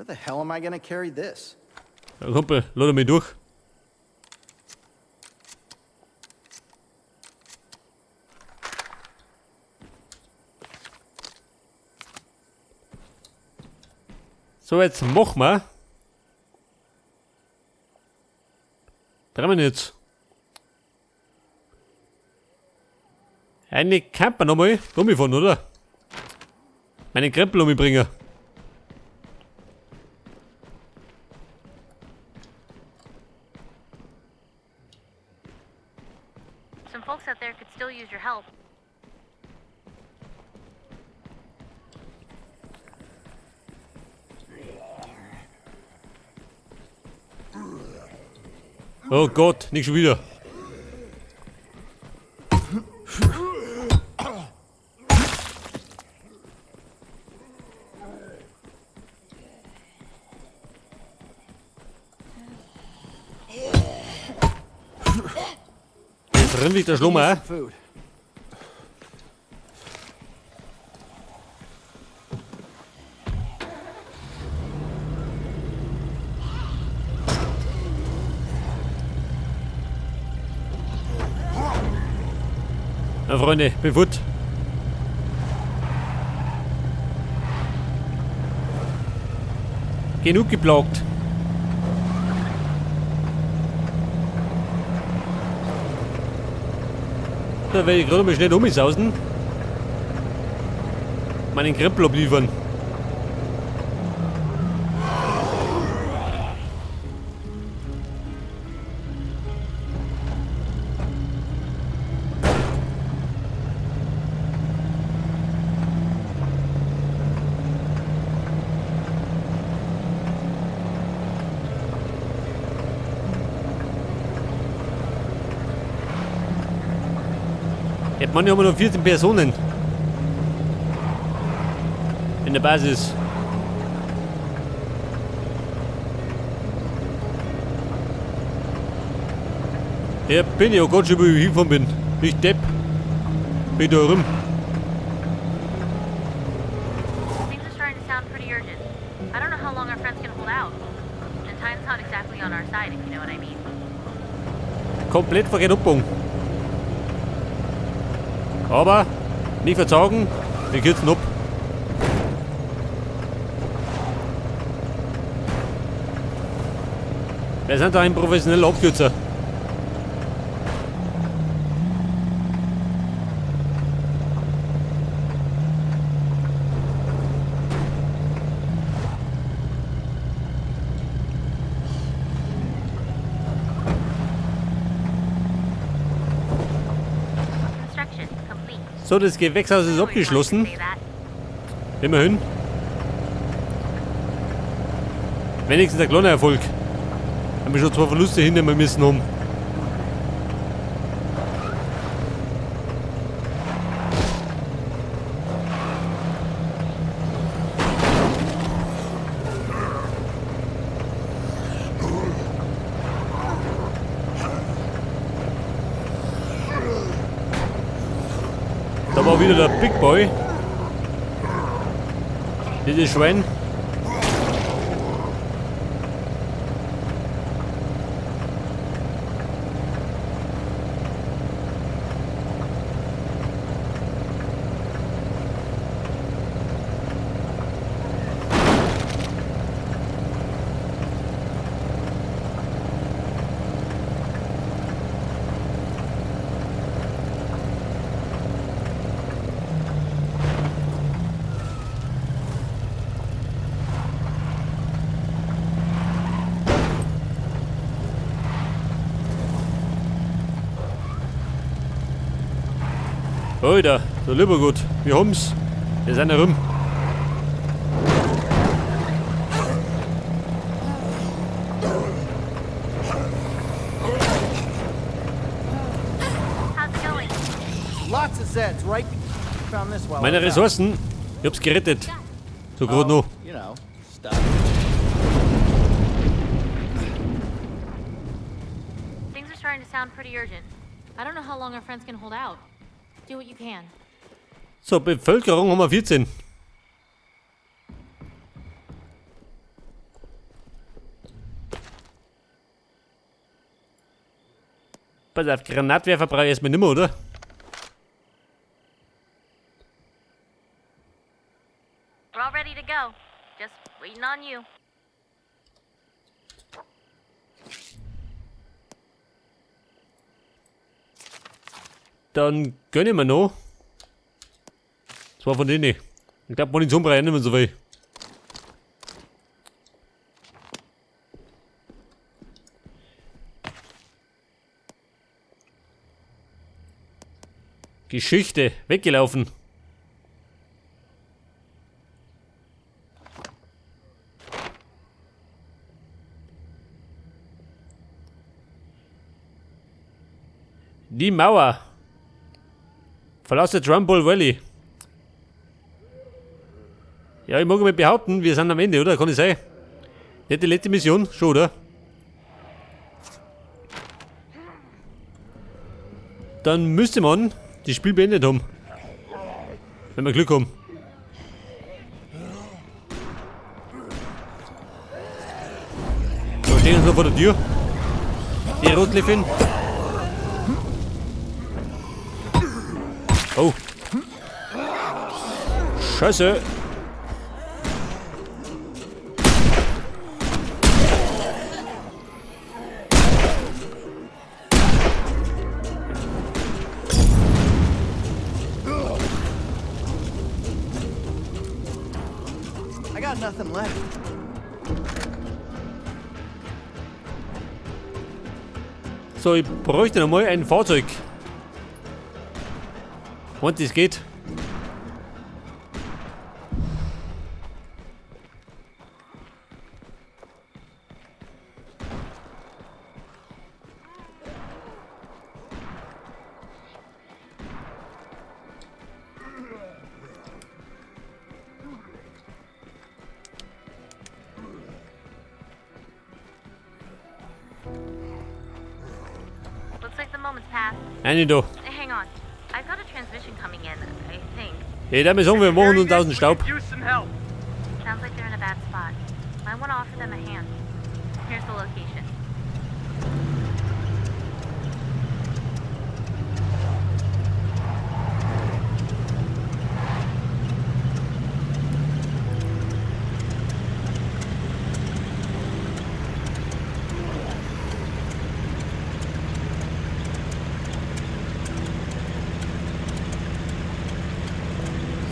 Where the hell am I gonna carry this? Ja, Kumpel, lade mich durch. So, jetzt machen wir. 3 Minuten. Eine Camper nochmal rumfahren, oder? Meinen Krempel umbringen. Some folks out there could still use your help. Oh Gott, nicht schon wieder. Jetzt rennt sich der Schlummer, Some food. Na Freunde, bin fort. Genug geplagt. Da werde ich gerade mal schnell umsausen. Meinen Krempel abliefern. Ja, man, haben wir noch 14 Personen. In der Basis. Ja, bin ich auch ganz schön, wo ich hingefahren bin. Ich Depp. Bin da rum. Things are starting to sound pretty urgent. I don't know how long our friends can hold out. And time's not exactly on our side, if you know what I mean. Komplett verkehrt abgebogen. Aber nicht verzagen, wir kürzen ab. Wir sind da ein professioneller Abkürzer. Construction complete. So, das Gewächshaus ist I always wanted to abgeschlossen. say that. Immerhin. Wenigstens ein kleiner Erfolg. Haben wir schon 2 Verluste hinnehmen müssen haben. Da war wieder der Big Boy. Dieses Schwein. Alter, der lieber Gott, wir haben's. Wir sind herum. How's it going? Lots of Zeds, right? Found this while Meine I was out. Ressourcen, ich hab's gerettet. So grad noch. You know, stuff. Things are starting to sound pretty urgent. I don't know how long our friends can hold out. Do what you can. So, Bevölkerung haben wir 14. Pass auf, Granatwerfer brauche ich erstmal nimmer, oder? We're all ready to go. Just waiting on you. Dann gönnen wir noch. Zwei von denen. Ich glaube, Munition brauche ich nicht mehr so viel. Geschichte. Weggelaufen. Die Mauer. Verlasse Trumbull Valley. Ja, ich mag mal behaupten, wir sind am Ende, oder? Kann ich sein? Nicht die letzte Mission, schon, oder? Dann müsste man das Spiel beendet haben. Wenn wir Glück haben. Da stehen uns noch vor der Tür. Die Rotliffin. Oh. Scheiße. I got nothing left. So, ich bräuchte noch mal ein Fahrzeug. Und das geht. Looks like the moment's passed. Eine da. Hang on. I've got a transmission coming in, I think. Hey, damit sagen wir, machen uns aus dem Staub. Use some help. Sounds like they're in a bad spot. I want to offer them a hand. Here's the location.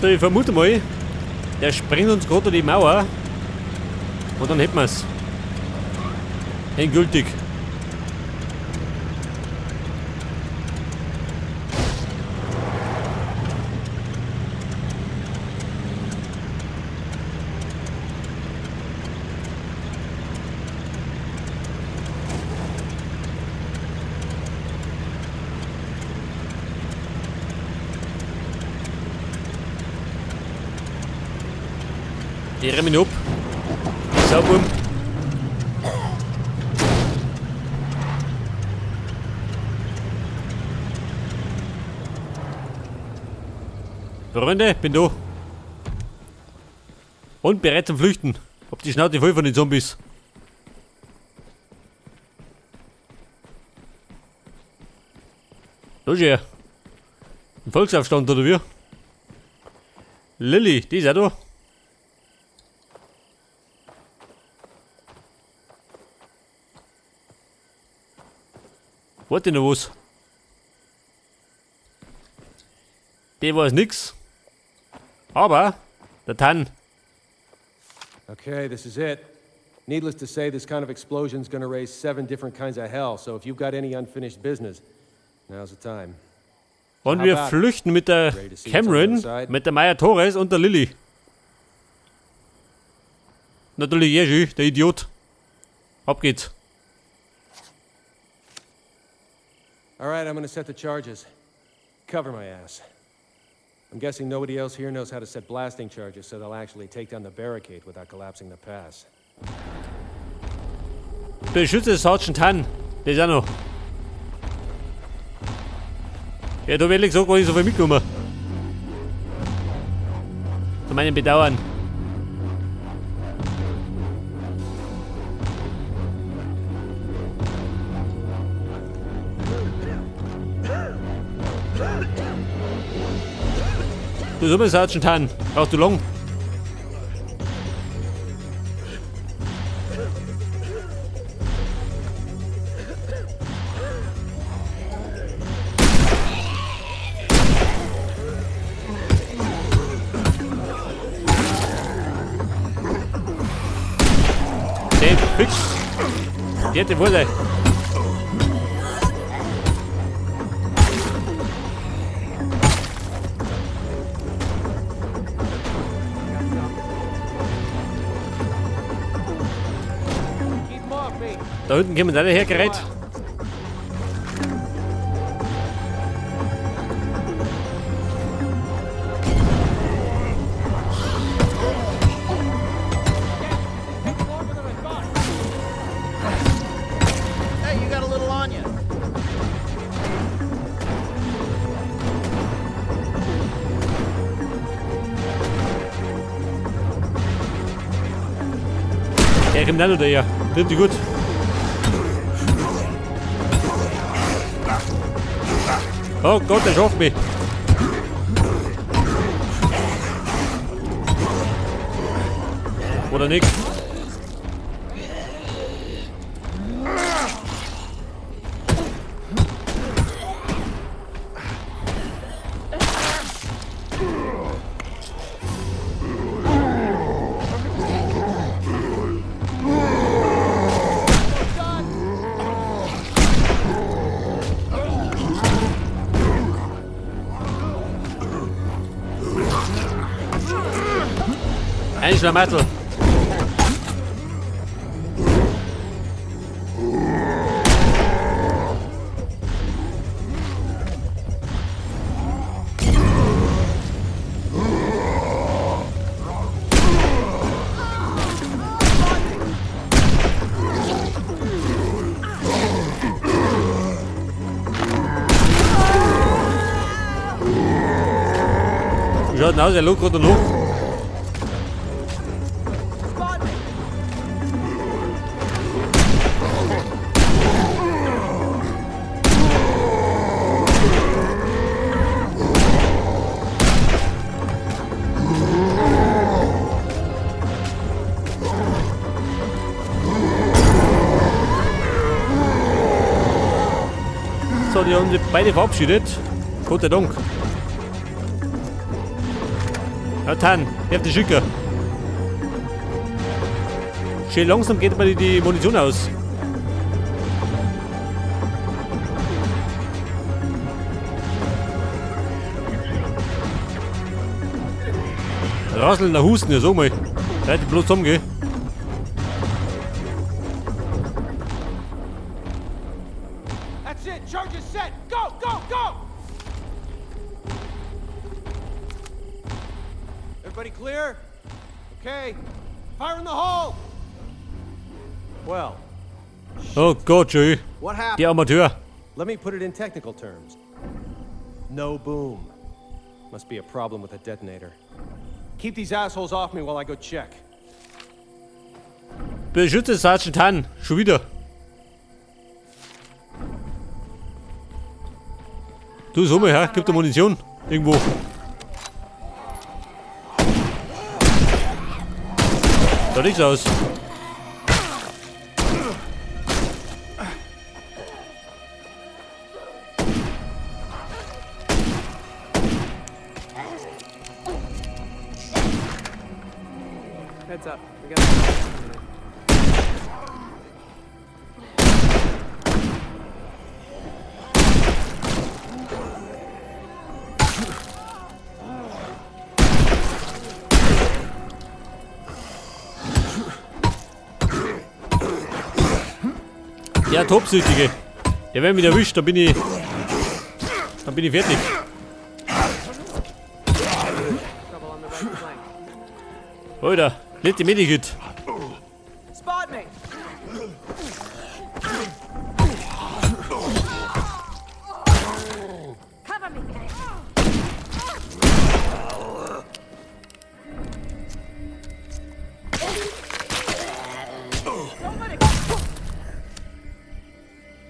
So, ich vermute mal, der sprengt uns gerade die Mauer und dann hätten wir's. Endgültig. Die remmen ab. Sauber. Freunde, bin da. Und bereit zum Flüchten. Hab die Schnauze voll von den Zombies. Los her. Ein Volksaufstand oder wie? Lilly, die ist auch da. Warte noch was. Der weiß nix. Aber der Tan. Okay, this is it. Needless to say, this kind of explosion's gonna raise 7 different kinds of hell, so if you've got any unfinished business, now's the time. Und wir flüchten mit der Cameron, mit der Maya Torres und der Lilly. Natürlich Jerzy, der Idiot. Ab geht's. All right, I'm gonna set the charges. Cover my ass. I'm guessing nobody else here knows how to set blasting charges, so they'll actually take down the barricade without collapsing the pass. Beschütze Sergeant Tan. Der ist auch noch. Ja, da werde ich gesagt, gar nicht so viel mitgenommen. Zu meinem Bedauern. Du so Sergeant Han. Brauchst du lang? Der fix. Der hat Wolle. Da hinten kommen alle hergereiht. Hey, you got a little on you. Der kommt auch noch daher. Richtig gut. Oh Gott, der schafft mich. Oder nicht? Ein Schlamassel. Wie schaut denn aus? Er lugt gerade noch. So, die haben sich beide verabschiedet. Gott sei Dank. Ja, Tan, wirf die Schicker. Schön langsam geht aber die Munition aus. Rasselnder Husten, ja so mal. Seid ihr bloß zusammen, gell? That's it! Charge is set! Go, go, go! Everybody clear? Okay. Fire in the hole! Well, Oh Gott, schön. What happened? Der Amateur. let me put it in technical terms. No boom. Must be a problem with the detonator. Keep these assholes off me while I go check. Beschütze Sergeant Han. Schon wieder. Du, so mal, her. Gib dir Munition. Irgendwo. Da nichts aus. Heads up. We got. Der Tobsüchtige. Der wird mich erwischt, dann bin ich. Dann bin ich fertig. Alter, let die Medikit. Spot me. Cover me.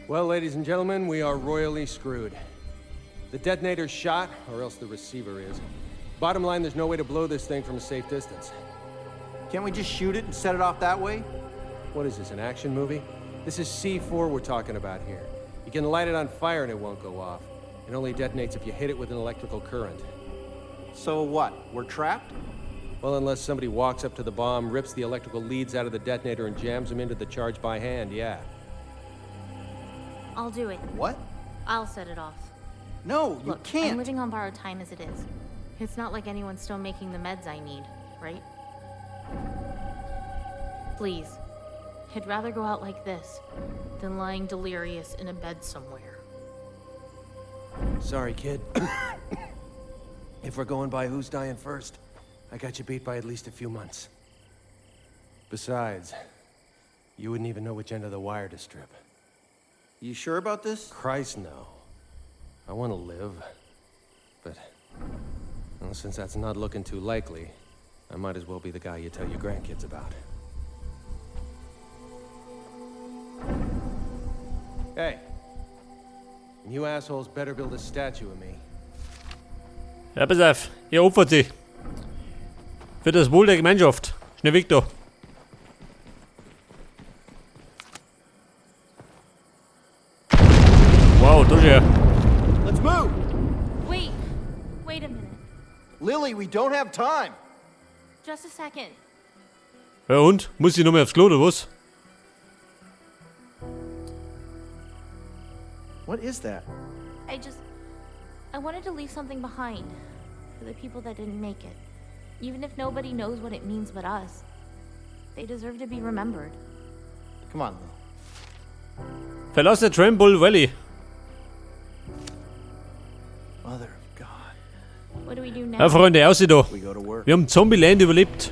Well, ladies and gentlemen, we are royally screwed. The detonator's shot, or else the receiver is. Bottom line, there's no way to blow this thing from a safe distance. Can't we just shoot it and set it off that way? What is this, an action movie? This is C4 we're talking about here. You can light it on fire and it won't go off. It only detonates if you hit it with an electrical current. So what? We're trapped? Well, unless somebody walks up to the bomb, rips the electrical leads out of the detonator, and jams them into the charge by hand, yeah. I'll do it. What? I'll set it off. No, you Look, can't. I'm living on borrowed time as it is. It's not like anyone's still making the meds I need, right? Please. I'd rather go out like this than lying delirious in a bed somewhere. Sorry, kid. If we're going by who's dying first, I got you beat by at least a few months. Besides, you wouldn't even know which end of the wire to strip. You sure about this? Christ, no. I want to live. But, well, since that's not looking too likely, I might as well be the guy you tell your grandkids about. Hey. And you assholes better build a statue of me. Ja, pass auf. Ihr opfert sich. Für das Wohl der Gemeinschaft. Schnell weg da. Wow, da schau her. Let's move! Wait! Wait a minute. Lily, we don't have time! Just a second. Ja und? Muss ich noch mal aufs Klo oder was? What is that? I wanted to leave something behind for the people that didn't make it. Even if nobody knows what it means but us, they deserve to be remembered. Come on, Lil. Verlasse Trambull Valley. Mother of God. What do we do now? Ja, Freunde, außi da. We go to work. Wir haben Zombieland überlebt.